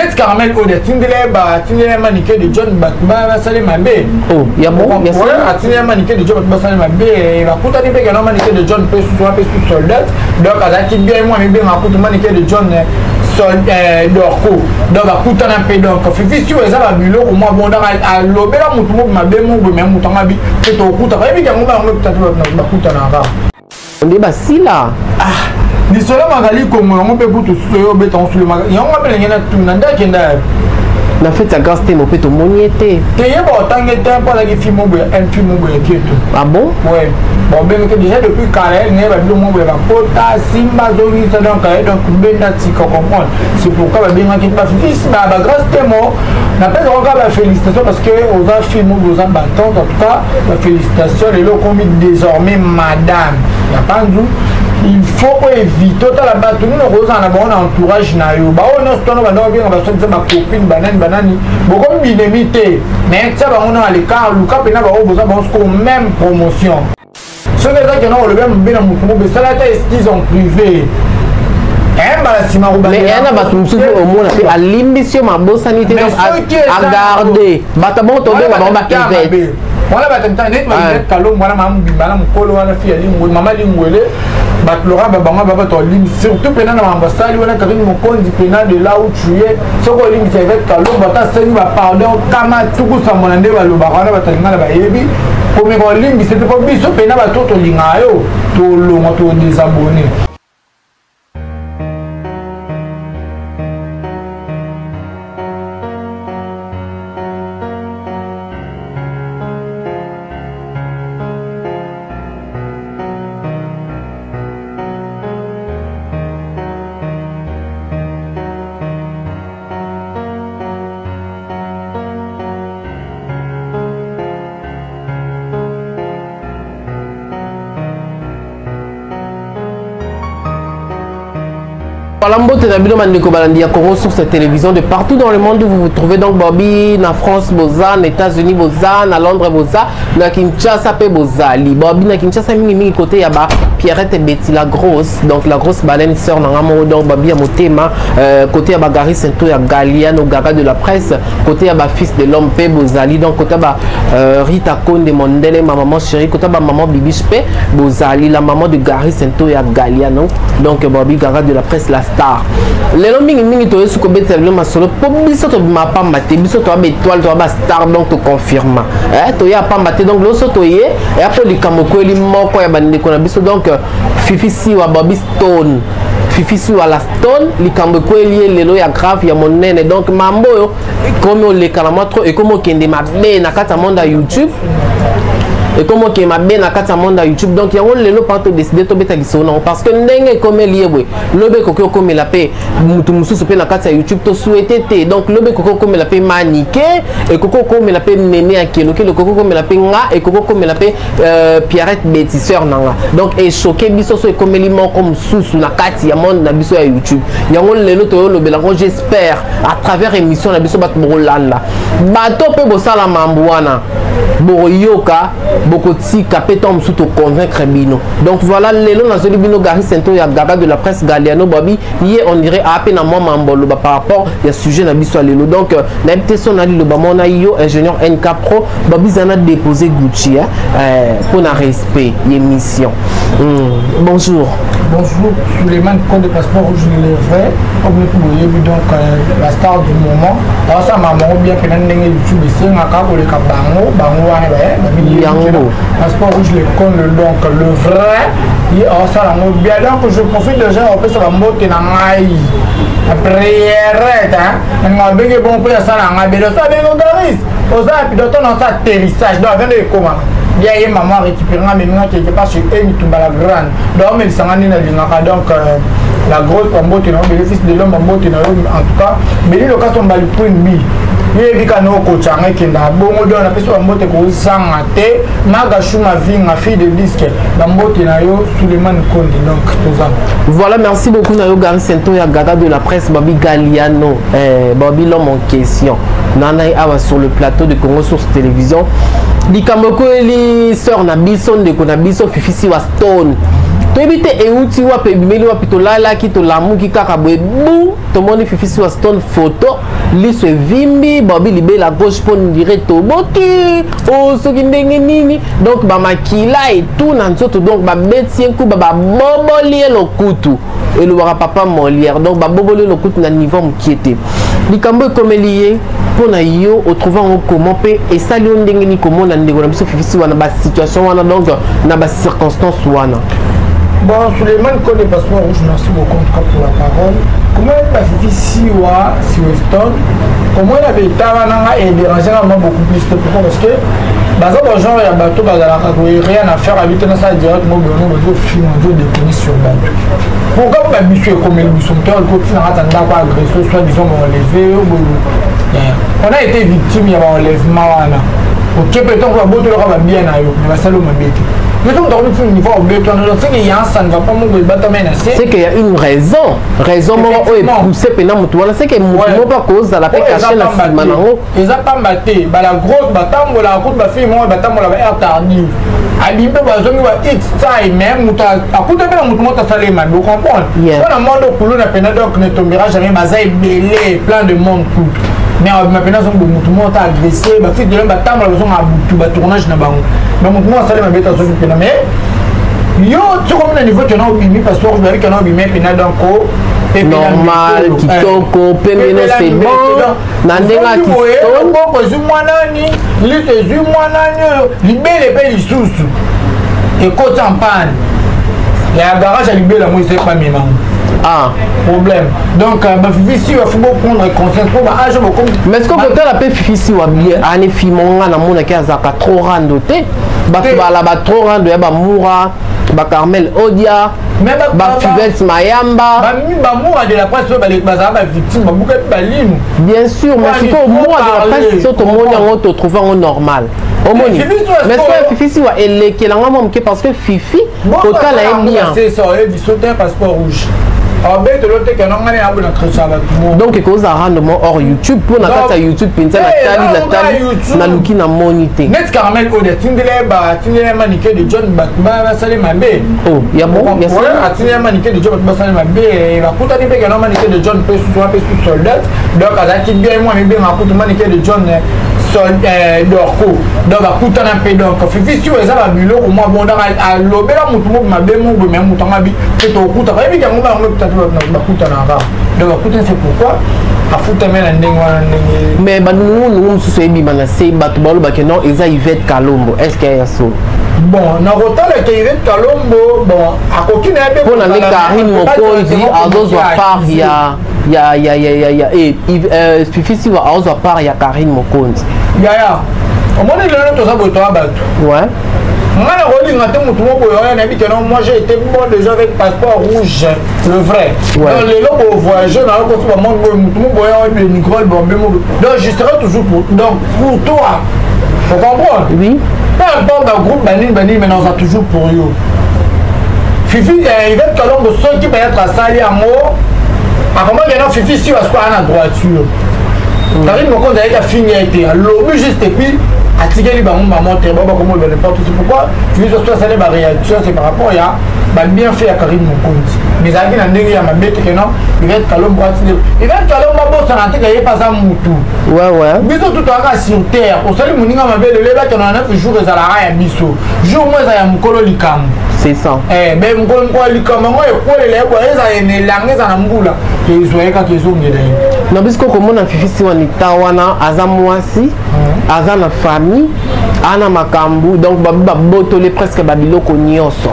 Neti Caramel oyo atindela ye atindela ye Manike de John bato basali mabe. Oh, ya bon, ya solo. Atindela ye Manike de John bato basali mabe. Bakutani mpe kena Manike de John mpe susu mpe susu soldat. Donc azalaki bien mwana ebenga kutu Manike de John sol dorko. Donc bakutana mpe donc Fifi Siwa eza ba biloko mwa bon donc alobela motu moko mabe moko boye mais motu yango abi mpe tokutaka yebi yango bango bakutanaka. Nde basila. Ah, lisolo Magali Kongo yango mpe kutu susu oyo obeta yango sulu yango mpe ndenge natuna nde akenda na fete ya grâce te mpe tomoni ye te. Te ye baotange te mpo azalaki fi moko ya un fi moko ya keto. Ah bon? Ouais. Babengaki déjà depuis kala ye naye babilo moko ya bakota simba azongisa donc ye donc benda tika comprendre c'est pourquoi babengaki bafils ba grâce te mo napesaka kaka bafélicitation parce que oza fille moko oza battante en tout cas Félicitations lelo okomi désormais madame ya panzu il faut oevite otala bato nini okozala na bango na entourage na yo baoyo nyonso tono banda obenga baswadisa bacopine banani banani bokomi binemi te mais tia bango na l'écart luka mpena baoyo boza bango sikoyo même promotion soki eza kena olobi mabe na motu moko esala ata excuse en privé mbala nsima mais eya na bato mosusu omona mpe alimbisi yo mabosani te agarde bato bongo tobenga bango ba Yvette wana bato mitana neti ba Yvette Kalombo wana mama mobimba na mokolo wana fi ya lingwele mama lingwele bato loka ba bango ba bato olimbisi surtout mpena na makambo asali wana Karine Mokonzi mpena de là où tu es soki olimbisa Yvette Kalombo ata asengi ba pardon kama tuku sambo na nde balobaka wana bato alingana bayebi komeka olimbisa te mpo biso mpena bato tolingaka yo tolongwa todesabonne. Voilà, mbote na bino bandeko balandi ya Congo Source Télévision de partout dans le monde où vous vous trouvez. Donc Bobby na France boza, na États-Unis boza, na Londres boza, na Kinshasa pe bozali. Bobby na Kinshasa mingi mingi côté ya ba Pierrette Betty la grosse, donc la grosse baleine sœur na ngamo donc Bobby ya motema, côté ya ba Gary Sento ya Galiano Gaga de la presse, côté ya ba fils de l'homme pe bozali. Donc côté ba Rita Konde Mondele ma maman chérie, côté ba maman Bibiche pe bozali, la maman de Gary Sento ya Galiano. Donc Bobby Gaga de la presse la star. Lelo mingi mingi toyesu kobetela bino masolo po biso tobima pamba te, biso toya ba étoile, toya ba star, donc toconfirma toya pamba te. Donc lelo so toye eya po likambo ekweli moko ya bandeko na biso, donc Fifi Siwa Bobby Stone, Fifi Siwa la Stone, likambo ekweli ye lelo ya grave ya monene. Donc mambo oyo ekomi oleka na mwa trop, ekomi okende mabe na kati ya monde ya YouTube, ekomi okende mabe na kati ya monde ya YouTube. Donc yango lelo pa todeside tobeta lisolo nango parce que ndenge ekomeli ye boye, lobi ekoki okomela mpe mutu mosusu mpe na kati ya YouTube, tosouhaite te. Donc lobi ekoki okomela mpe Manike, ekoki okomela mpe Nene ya Kelokelo, ekoki okomela mpe nga, ekoki okomela mpe Pierrette Betty sœur na nga. Donc echoke biso so ekomeli moko mosusu na kati ya monde na biso ya YouTube. Yango lelo toyolobela yango, j'espère à travers émission na biso bato bokolanda, bato mpe bosala mambo wana bokoyoka, bokotika mpe ntango mosusu toconvaincre bino. Donc voilà, lelo nazoli bino Gary Sento ya Gaga de la presse Galiano Babi, ye on dirait ape na mwa mambo aloba par rapport ya sujet na biso ya lelo. Donc nayebi te so na liloba mona yo ingénieur NK Pro Babi zana déposer Gucci mpo na respect émission. Bonjour. Bonjour, Suleiman Konde, passeport rouge, le vrai, comme nous pouvons vu donc la star du moment. Alors ça m'a bien que ndenge YouTube esengaka koleka bango bango wana yango passeport rouge le Konde, donc le vrai ye osala yango bien. Donc je profite déjà opesa bambote na ngai prière nga abenge bon mpe asala ngai belo so abenge garis oza na pilote na osa atterrissage donc avende ekoma bien ye maman récupéré nga meminga quelque part chez Emitumba la grande, donc omelisanga nde nalingaka. Donc la grosse bambote na yo bele fils de l'homme, bambote na yo en tout cas beli lokaso mbali queen b yebi kana okotyanga ekendaka bongo. Donc napesi bambote kozanga te Maga Shuma Vinga fille de disque, bambote na yo Suleiman Konde. Donc toza Voilà, merci beaucoup na yo Gary Sento ya Gaga de la presse Babi Galiano, Babi l'homme en question nana awa sur le plateau de Congo Source Télévision. Likambo ekweli sœur na biso, ndeko na biso Fifi Siwa Stone. Toyebi te euti wapi, ebimeli wapi, tolalaki tolamuki kaka boye bu tomoni Fifi Siwa Stone photo liso evimbi, babi libela gauche mpo ndire toboki o soki ndenge nini, donc bamakila etu na nzoto, donc babeti ye nkuba, baboboli ye lokutu, elobaka papa Molière. Donc baboboli ye lokutu na niveau mokie te. Likambo ekomeli ye, mpo na yo otrouve yango comment mpe esali yo ndenge nini komona ndeko na biso Fifi Siwa na basituation wana, donc na bacirconstance wana? Bon, Suleiman Kone, passeport rouge, merci beaucoup en tout cas pour la parole. Comment elle va Fifi Siwa, Siweston? Comment elle avait été et dérangé beaucoup plus? Pourquoi? Parce que baza bagenre ya bato bazalaka koye rien à faire, abi te nasala direct mo bono bazofilme, bazodéconner sur bato. Pourquoi babiso ekomeli biso moto alikotina kati ya ndako, agressé, soit disant baenlevé? On a été victime ya baenlèvement wana. Ok, peut-être babotolaka babia na yo, mais basali yo mabe te. Mais donc, dans le niveau obeto wana, donc c'est qu'il y a un, ça ne va pas, moko ebatama na se. C'est qu'il y a une raison, raison moko oyo epousse mpena motu wana. C'est que motu moko akozala mpe caché na nsima nango. Eza pamba te. Bala grosse batambolaka kutu, bafille moko batambola ba heure tardive, abimi mpe bazongi ba x time, mais moto akuta mpe na motu moko asala ye mabe, ocomprendre? Mpona monde okuluna mpena, donc ne tombera jamais. Baza ebele, plein de monde kutu, mais abima mpena azongi bo motu moko ta agressé. Bafille de l'homme batambola, bazonga butu, batournage na bango, mais motu moko asala ye mabe te, azongi mpena. Mais yo soki na niveau kena obimi passeport, babi kena obimi mpena, donc normal, kitoko, pembeno, c'est bon na ndenge ya kisoko. Ezwi mwanani liso, ezwi mwanani oyo libele mpe lisusu ekota mpane ya garage ya libele yango eza epamemango. Ah. Problème. Donc baFifi Siwa, faut prendre conscience po baage bokomi. Mais ce que kotala mpe Fifi Siwa bien ane fimo, nga namonaki azalaka trop rando te. Bato bala ba trop rando ya bamura, bacarmel Odia, bafivete Mayamba. Bamoura de la presse oyo bazala bavictime, babuka mpe balinu. Bien sûr, mais sikoyo moura de la presse, so tomoni yango, totrouve yango normal, omoni. Mais sikoyo Fifi Siwa elekelanga mwa moke, parce que Fifi kotala ye bien. C'est ça, oyebi so te, passeport rouge abetelo te kena ngani ya bona chrétien bato. Donc ekozala rendement hors YouTube, mpo na kati ya YouTube mpenza natali, natali, naluki, namoni te. Net Carmel oyo atindela ba atindela Manike de John, bato basali mabe. Oh, ya bon? Ya? Atindela Manike de John, bato basali mabe, bakutani mpe kena Manike de John mpe susu mpe su soldat. Donc azalaki bien mwa mibenga kutu Manike de John sol dorco. Donc bakutana mpe. Donc Fifi Siwa eza babiloko mwa bon. Donc alobela motu moko mabe moko, mais motu yango abi mpe tokutaka, oyebi yango, bango bakutanaka. Donc bakutani, c'est pourquoi afutami na ndenge wana, ndenge. Mais banungunungu mosusu eyebima na se, bato balobaki non, eza Yvette Kalombo. Est ce que ya solo? Bon, nakotala ke Yvette Kalombo, bon, akoki na ye mpe. Mpo na nde Karine Mokonzi azozwa part ya Fifi Siwa, azozwa part ya Karine Mokonzi. Yaya, omoni lelo toza boye, toya bato. Nga na kolinga te motu moko boye oya nayebi ke non, moi j'ai été bon déjà avec passeport rouge, le vrai. Donc lelo bovoyage na yo koti bamonde boye, motu moko boye oyebi micro bombe moko, donc je serai toujours pour, donc pour toi, faut comprendre. Oui. Peu importe bagroupe banini banini, mais naza toujours pour yo. Fifi, Yvette Kalombo, soki peut-être asali yango, akomaki na Fifi si asiko aa na droiture. Karine Mokonzi ayaki, afingi ye te, alobi juste, et puis atikeli bango bamontre bao bakomoloba n'importe. C'est pourquoi Fifi soso asali baréaction, c'est par rapport ya babienfait ya Karine Mokonzi, mais ezalaki na ndenge ya mabe te ke non, Yvette Kalombo atindi. Yvette Kalombo abosana te ke ye mpe aza mutu. Biso tu toyaka sur terre, osali moninga mabe lelo, ebakena na 9 jours ezalaka ya biso, jour mo eza ya mokolo likambo. C'est ça. Mais mokolo mokolo likambo yango ekwelela ye boye, eza na elanga, eza na mbula, ezwa ye kaka, ezongela ye. Na biso komona Fifi Siwa ta wana, aza mwasi, aza na famille, ana makambo. Donc babi babotole presque babiloko nyonso,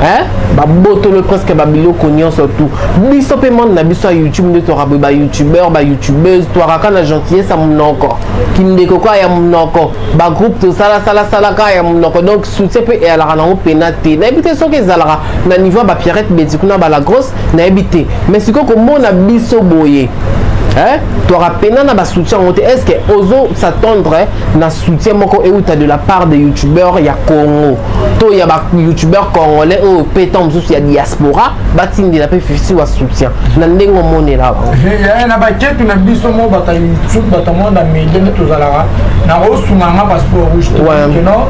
hein? Babotole presque babiloko nyonso tout. Biso mpe monde na biso ya YouTube nde toka boye, bayoutubeur, bayoutubeuse, twakaka na gentillesse ya monoko, kindeko kaka ya monoko, bagroupe tosalasalasala kaka ya monoko. Donc soutien mpe eyalaka nango mpena te. Nayebi te soki ezalaka na niveau ya bapierrette beti kuna, bala grosse, nayebi te. Mais sikoyo komona biso boye, twaka pena na basoutien yango te. Est ce que ozo s'attendre na soutien moko euta de la part de youtubeur ya Congo to ya bayoutubeur congolais oyo mpe ntango mosusu ya diaspora batindela mpe Fifi wa soutien na ndenge omonela bango? Na baketu na biso mo bato ya YouTube, bato monde ya media nde tozalaka na kosunga nga passeport rouge te. Non,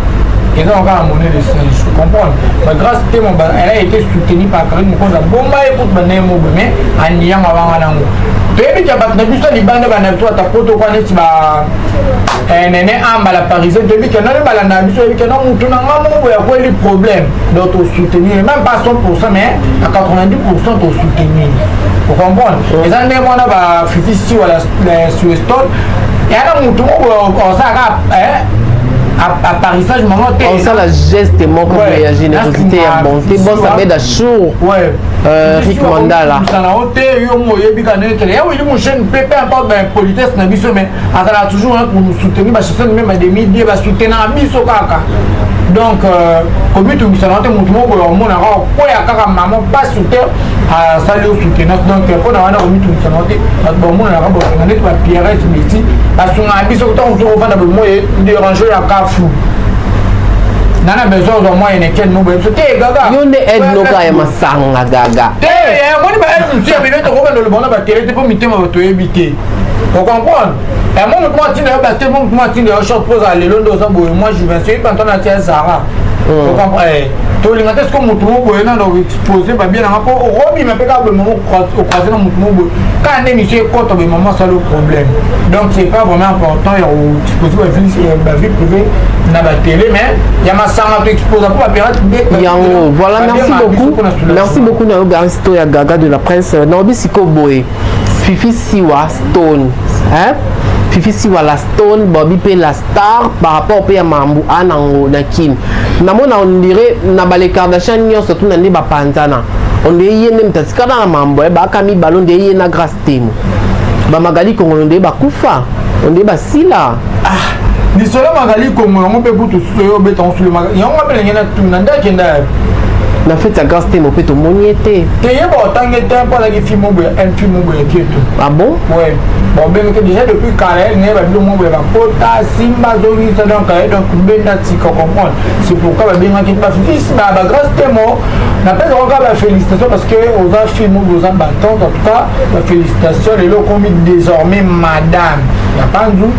Eza kaka monnaie de singe, comprendre? Bagrâce Temo, elle a été soutenue par Karine Mokonzi, abomba ye kutu banaye mobo, mais aniyanga wanga nango. Toyebi ka bato na biso ya libanda, bana biso ata poto kwa neti ba nene amba la parisien, toyebi ke nani balanda biso, oyebi ke no mutu na nga moko boye akweli problème, donc tosoutenir même pas 100, mais à 90 tosoutenir, ocomprendre? Eza ndenge mwana bafifi siwa la suestone, eya na mutu moko boye osalaka apparissage mama te. Osala geste moko boye ya générosité, ya bonté, boss Abed Achour. Rick Mandala. Sana o te, yo mo oyebi ka ndenge kele ya wili mochaine mpe, peu importe baimpolitesse na biso, mais azalaka toujours là pour nous soutenir. Bachasseur même ademi die basoutenaka biso kaka. Donc komitungisa na te, motu moko boye omonaka okwea kaka mama pas sur terre asali yo soutenance. Donc mpona wana komitungisa na te, bato bamonanaka bosenga neti bapierrette meti basungaka biso. Ntango mosusu ovanda boye, moye dérange ya kafu nana besoin ozwa mwa eneken mo boye biso te, gaga. Yo nde aide noka ya masanga, gaga. Te, omoni ba aide mosusu ya bino tokobanda oloba wana batele te, mpo mitema bato oyebi te, ocomprendre? Mo motu mwa atinda yo basket, mo motu mwa atinda yo short, mpo ozala lelo nde oza boye. Moi juvencio yebi panto na tia Zara, tolinga te. Siko motu mo boye nano expose babie nanga, mpo okobima mpe kaka boye, mama ocroise na motu mo boye kaka nde mission ekota boye, mama asali problème. Donc c'est pas vraiment important ya koexpose bavie privée na batele, mais ya masanga to expose mpo bapirate. Yango, voilà. Merci beaucoup, merci beaucoup na yo Garisto ya Gaga de la Presse. Naobi sikoyo boye, Fifi Siwa Stone, hein? Fifi Siwa la Stone, Bobi mpe la star, par rapport mpe ya mambu anango na Kini, namona on dirait na bale Kardashian nyonso tuna nde bapanzana, on dirait ye nde moto atikala na mambo baaka mibale, on dirait ye na Grâce Temo, bamagali Kongolo nde bakufa, on dirait basila. Ah, lisolo Magali Kongo yango mpe kutu susu oyo obetango sulu yango mpe ndenge na tuna nde akenda. Na fête ya Grâce Temo mpe tomoni ye te. Te, ye baotange te, mpo azalaki fi mo boye, un fi mo boye keto. Ah bon? Ouais, bon, bengeke déjà depuis kala naye babilo mo boye bakota simba azongisa. Donc mbenda tika, comprendre? C'est pourquoi babengaki bafils bagrâce Temo. Napesaka kaka bafélicitation parce que oza fille mo boye, oza battante. En tout cas bafélicitation, lelo okomi désormais madame ya Panzu.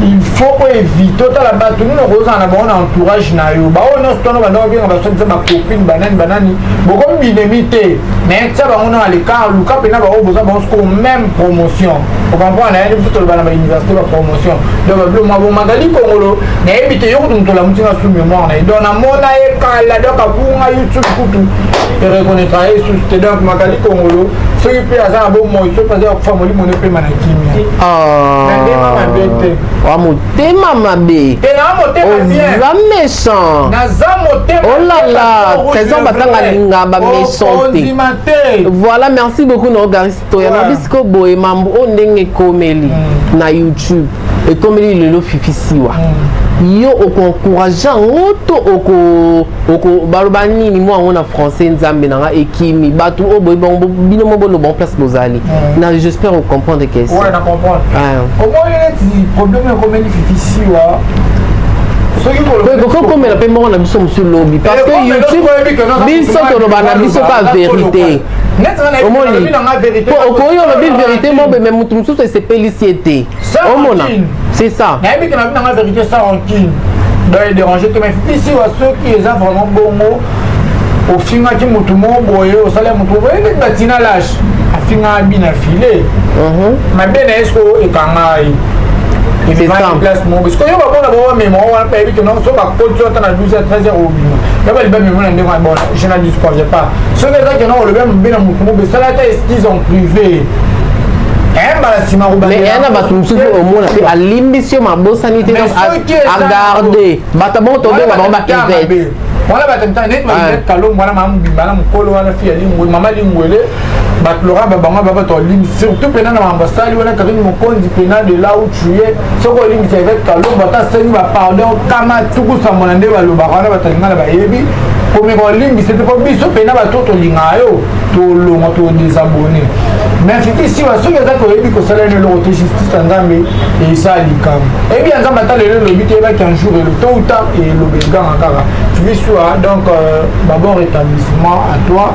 Il faut oévite otala bato nini okozala na bango na entourage na yo. Baoyo nyonso twana banda babenga baswadisa bacopine banani banani, bokomi binemi te, mais tia bango na l'écart. Luka mpena baoyo boza bango sikoyo même promotion, ocomprendre? Nayebi biso toloba na bauniversité bapromotion. Donc babilo mwa bomagali Kongolo, nayebi te, yo kutu moto olamuti nga sous mémoire na ye. Donc namona ye kala, donc abunga YouTube kutu ereconnaîtra ye susu te. Donc Magali Kongolo, soki mpe aza na bomoi, soki aza ya kufa, molimo ne pema na kimia. Na ndenge mabe te. Wa motema mabe. Te, na motema bien. Oza méchant. Naza motema. Oh là là, Trésor batanga linga ba méchant te. Ondima te. Voilà, merci beaucoup na Garisto ya na bisiko boye. Mambo oyo ndenge ekomeli na YouTube, ekomeli lelo Fifi Siwa, yo okoencourage yango to oko baloba nini mwa yango na français? Nzambe na nga ekimi bato oyo boye bango, bino mo boloba en place bozali na, j'espère ocomprendre question. Ouais, na comprendre. Omoni neti problème ekomeli Fifi Siwa, soki ekoki okomela mpe moko na biso mosusu lobi, parce que YouTube, biso toloba na biso ka vérité. Omoni, po okoki olobi vérité mo mais motu mosusu esepelisi ye te, omona, c'est ça. Nayebi ke nabi nanga vérité sans rancune, donc edérange te. Mais Fifi Siwa, soki eza vraiment bongo, ofingaki motu moko boye, osali ya motu boye neti batina lâche afingaka bina file mabe na ye, siko ekanga ye place moko. Sikoyo yo babona bao bamema wana mpe ayebi ke non, so bakoti ata na 12 heures, 13 heures obima, yo bali bamema na ndenge. Bon, je n'en disconviens pas. Soki eza ke non, olobi mabe na motu moko, esala ata excuse en privé mbala nsima. Mais eya na bato mosusu omona mpe alimbisi yo, mabosani te, agarde bato bongo, tobenga bango baivete. Wana bato mitana neti baivete Kalombo wana, mama mobimba na mokolo wana, fi ya Lingwele, mama Lingwele, bato loka babango ba bato olimbisi, surtout mpena na makambo asali wana Karine Mokonzi. Mpena de là où tu es, soki olimbisa Ivete Kalombo, ata asengi bapardon kama tuku sambo na nde balobaka wana, bato alinga na bayebi komeka olimbisa te, mpo biso mpena bato tolingaka yo, tolongwa, todésabonne. Mais Fifi Siwa, soki eza koyebi kosala ino eloko te, justice ya Nzambe esala likambo. Eyebi ya Nzambe, ata lelo elobi te, eyebaki un jour elo tôt ou tard eloba, eganga kaka. Fifi Siwa, donc babon rétablissement à toi.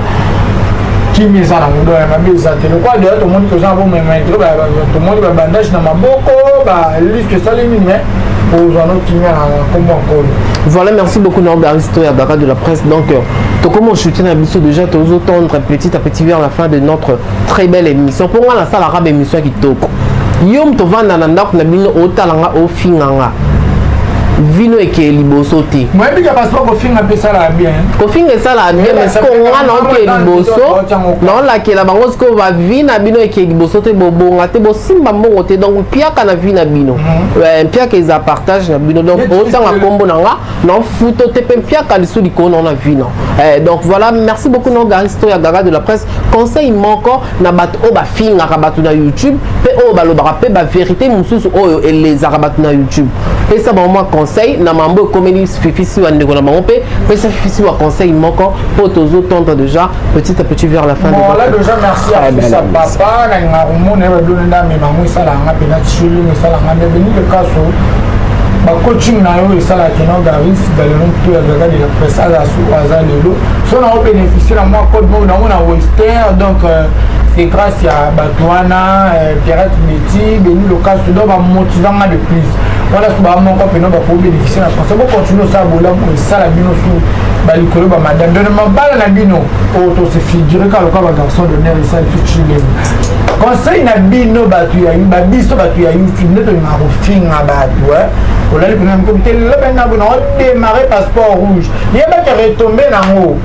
Kimi eza nango, donc ya mabe eza te. Lokola deya tomoni toza na bomoi, malgré tomoni babandage na maboko, baliste esali nini, mais Ozwa no kimia na nkombo ya Nkolo. Voilà, merci beaucoup Norgaristo ya Gaga de la presse. Donc, tokomo chuter na biso déjà, tozo tendre petit à petit vers la fin de notre très belle émission. Pour moi, la salle arabe émission kitoko. Yo moto ovanda na ndako na bino, otala nga, ofinga nga, vino ekeye liboso te. Moyebi ka passeport, kofinga mpe esalaka bien. Kofinga esalaka bien, mais siko nga na okeye liboso, naolakela bango sikoyo bavi na bino ekeye liboso te, bobonga te, bosimba mbongo te. Donc mpiaka na vi na bino, mpiaka eza partage na bino. Donc otanga nkombo na nga naofuto te, mpe mpiaka lisu likolo na na vino. Donc voilà, merci beaucoup Nogaristo ya Gaga de la presse. Conseil moko na bato oyo bafingaka bato na YouTube, mpe oyo balobaka mpe bavérité mosusu oyo elezaka bato na YouTube, pesa bango mwa conseil na mambo ekomeli Fifi Siwa, ndeko na bango. Mpe pesa Fifi Siwa conseil moko mpo tozotendre déjà petit à petit vers la fin. Bon, de là déjà, merci à fils à papa. Nalingaka komona ye badoni nda amemango, esalanga mpena chilling, esalanga nde beni lekaso bacoaching na yo esalaka no Garis Galeno to ya Gaga de la presse aza su aza lelo so na obénéficie na mwa code moko nango na western. Donc c'est grâce ya bato wana, Pierrette Betty, Beni Lokaso, donc bamotivanga de plus wana so baa moko mpena bakobénéficie na français. Bocontinue osala bolamu, esala bino su balikolo bamadame donc mabala na bino oyo tose figure kaka lokola bagarçon d'honneur, esali su chilemu. Conseil na bino bato ya babiso, bato ya YouTube, nde tolingaka kofinga bato. Olali mpena mikomi te lelo na bona odémarre passeport rouge, yebaki retombe nango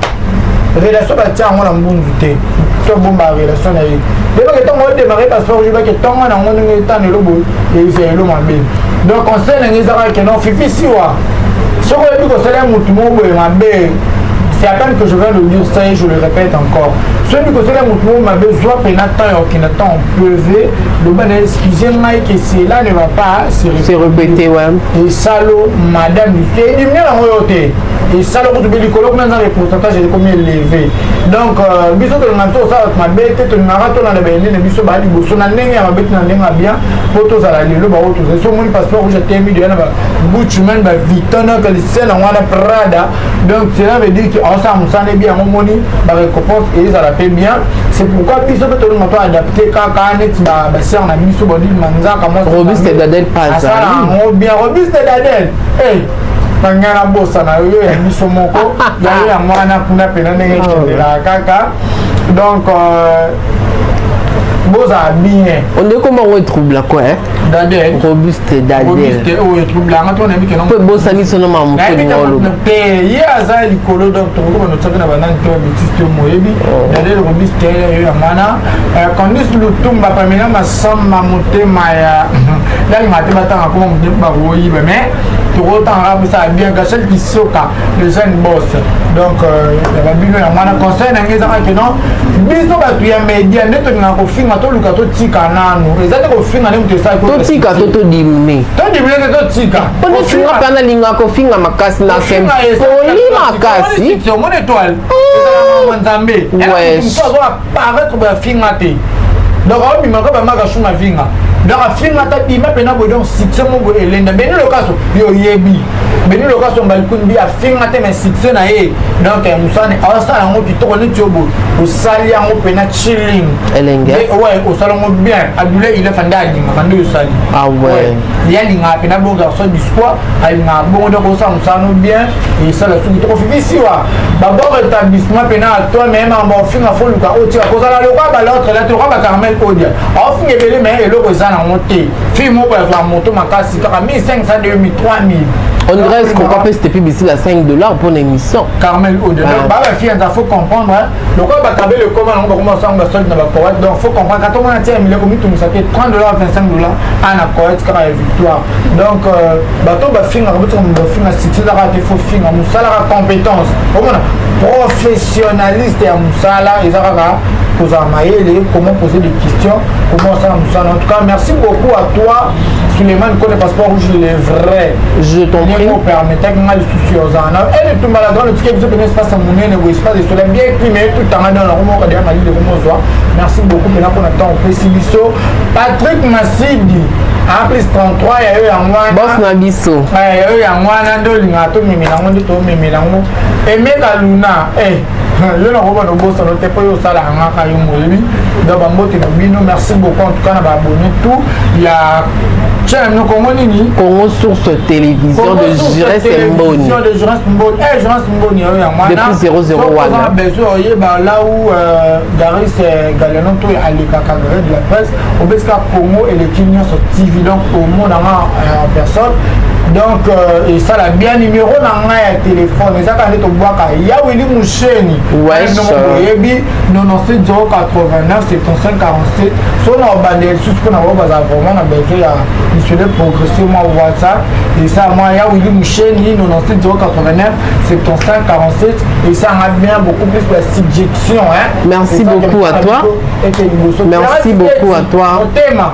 relation batia yango na mbunzu te, to bomba relation na ye. Yebaki ntongo odémarre passeport rouge, yebaki ntongo nango ndenge etana elo boye, eza elo mabe. Donc conseil na ngai ezaka ke non, Fifi Siwa, soki oyebi kosala motu moko boye mabe, c'est à peine que je viens de dire ça et je le répète encore, soki kosala motu moko mabe, zwa mpena temps ya okenda temps peve, loba na excuse ngai que cela ne va pas se répéter, ouais. Esalo madame edimine nango yo te, esalo kutu mpe likolo kuna nzambe, pourcentage ekomi élevé. Donc biso tolinga biso kosala bato mabe te, tolingaka tolanda baene biso baa liboso na ndenge ya mabe te, na ndenge ya bien, mpo tozala lelo baoyo tozali. So omoni passeport rouge atemi deya na bagucciman, bavuitton, lisene yango wana Prada. Donc cela veut dire que aosala mosala ebi yango, omoni barécompense ezala mpe bien. C'est pourquoi biso mpe tolinga to adapte kaka neti basere na biso bodile manzaka. Robuste Dadel. Asala yango bien, Robuste Dadel ngai nabosana yo ya biso moko yayo yango wana kuna mpena ndenge ekendelaka kaka. Donc bozala bien. Ondeko mango etrouble quoi, hein? Dadel. Robuste Dadel. Robuste oyo etrouble anga to nayebi kena mpo ebosani sono mamokoli oloba. Te, ye aza likolo. Donc tokoki banotiaki na banani to babétise te, moyebi Dadel Robuste yo yango wana. Candice Lutumba, Pamela Masamba, motema ya nalinga te batanga koma motema bakoyiba, mais tokotanga kaka bien. Gachel Kisoka, le jeune boss, donc ya babino yango wana. Conseil na ngai ezaka ke non, biso bato ya média nde tolingaka kofinga, toluka totika nanu. Eza te kofinga nde moto esali. Totika to todimine? Todimine te, totika. Mpo neti nga mpe nalingaka kofinga makasi na sempoli makasi. Omona étoile ezalaka Nzambe, moto azo apparaître boye, afinga te. Donc aobimaka bamaka shuma afinga, donc afinga ta bima mpena boye. Donc succès mo boye elenda Beni Lokaso, yo oyebi Beni Lokaso Mbalikundi afinga te, mais succès na ye. Donc mosani aosala yango kitoko neti yo boye osali yango mpena chilling. Elenge. Ouais, osala yango bien. Abdulayi Ilefa nde alingaka nde osali. Ah ouais. Ye alingaka mpena bon garçon du squat, alingaka bongo. Donc osala mosala no bien, esala soki kitoko. Fifi Siwa, babon rétablissement mpena à toi. Mais makambo ofinga, foluka otika kozala lokwa balautre la te, lokwa bacarmel odia aofinga ebele, mais eloko eza nango te. Fille moko azwa moto makasi kaka 1500, 2000, 3000. On dirait qu'on peut c'était publicité à 5 $ pour une émission. Carmel Odia. Donc bah bah fille, faut comprendre hein. Lokwa bakabele ekoma nango, bakoma osango basolde na bakoweït. Donc faut comprendre kata omona tia mileko mitungisa te, 30 $, 25 $ ana Koweït kaka ya victoire. Donc bato bafingaka, botika bafinga, succès ezaka te. Faut finga mosalaka compétence, omona professionnaliste ya mosala eza kaka kozala mayele, comment poser des questions, comment osala mosala. En tout cas, merci beaucoup à toi Suleiman Kone, passeport rouge, le vrai. Je t'en prie. Ndenge opermettaki nga lisusu ozala na ele tumba la grande, otiki biso pene espace ya monene boye, espace de soleil bien climé, tutanga dans nango moko deya malili komozwa. Merci beaucoup mpena mpona temps opesi biso. Patrick Masidi, en plus 33 ya yo yango wana. Boss na biso. Ya yo yango wana nde olingaka tomemela yango, nde tomemela yango. Emeka Luna, yo nakobana obosano te mpo yo osala yangaka, yo moyebi. Donc bambote na bino, merci beaucoup en tout cas na baabonné tout ya Chaîne na Congo nini? Congo Source Télévision de Jurès Mboni. De Jurès Mboni. Eh Jurès Mboni oyo yango wana. Depuis 001. On a besoin oyeba là où euh, Garis euh, Galeno to alekaka Gary de la presse, obesika Congo eleki nyonso TV donc omona nga euh, en personne. Donc euh, esala bien numéro na ngai ya téléphone eza kaka nde tobwaka ya Willy Musheni. Oyebi 97 089 75 47 so na obandela lisusu mpona bango bazala vraiment na besoin ya misole progresser mwa whatsapp esa mwa ya Willy Musheni 97 089 75 47 esanga bien beaucoup plus la suggestion hein. Merci beaucoup à toi. Merci beaucoup à toi. Motema.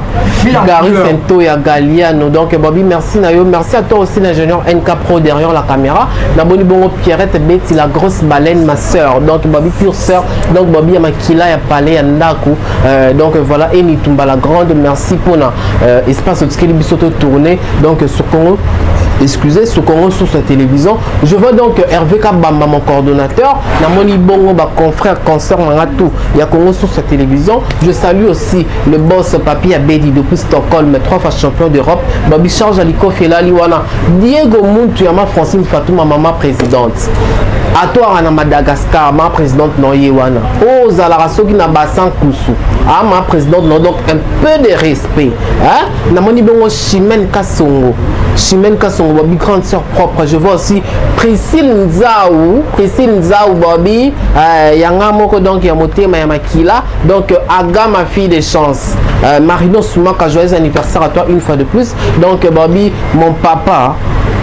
Gary Sento ya Galiano. Donc Bobby, merci Nayo. Merci à toi aussi l'ingénieur NK Pro derrière la caméra. Naboni Bongo Pierrette Betty, la grosse baleine, ma sœur. Donc Bobby pure sœur. Donc Bobby ya Makila ya Palais ya Ndaku. Euh, donc voilà Eni Tumba la grande. Merci pour na euh, espace otikeli biso to tourner. Donc sur Congo excusez sur Congo sur sa télévision. Je vois donc Hervé Kabamba mon coordonnateur, namoni bongo ba confrère consœur nanga tout ya Congo sur sa télévision. Je salue aussi le boss Papi Abedi depuis Stockholm, trois fois champion d'Europe, Babi Charge Aliko Felali wana, Diego Muntu ya ma Francine Fatouma maman présidente. Atwara na Madagascar, ma présidente no ye wana. Ozalaka soki na bassin kusu. Ah ma présidente no donc un peu de respect. Hein? Namoni bongo Chimène Kasongo. Chimène Kasongo Bobby grande sœur propre. Je vois aussi Priscille Nzaou, Priscille Nzaou Bobby, euh, yanga moko donc ya motema ya makila. Donc Aga ma fille de chance. Euh, Marino Soumaka joyeux anniversaire à toi une fois de plus. Donc Bobby mon papa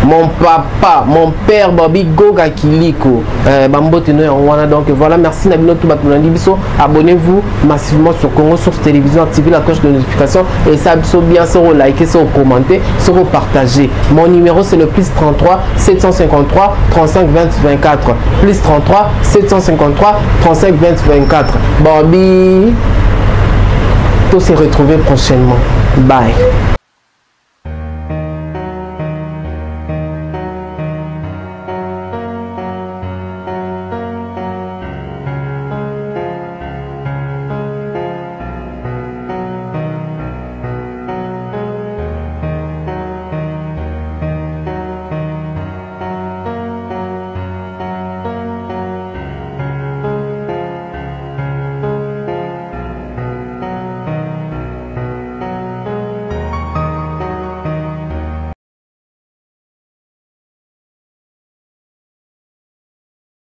mon papa mon père Bobby Goga Kiliko euh, bambote no yango wana donc voilà merci na bino tout bato bolandi biso abonnez-vous massivement sur Congo Source Télévision activez la cloche de notification et ça biso bien sur liker sur commenter sur partager mon numéro c'est le plus 33 753 35 20 24 plus 33 753 35 20 24 Bobby to se retrouver prochainement bye.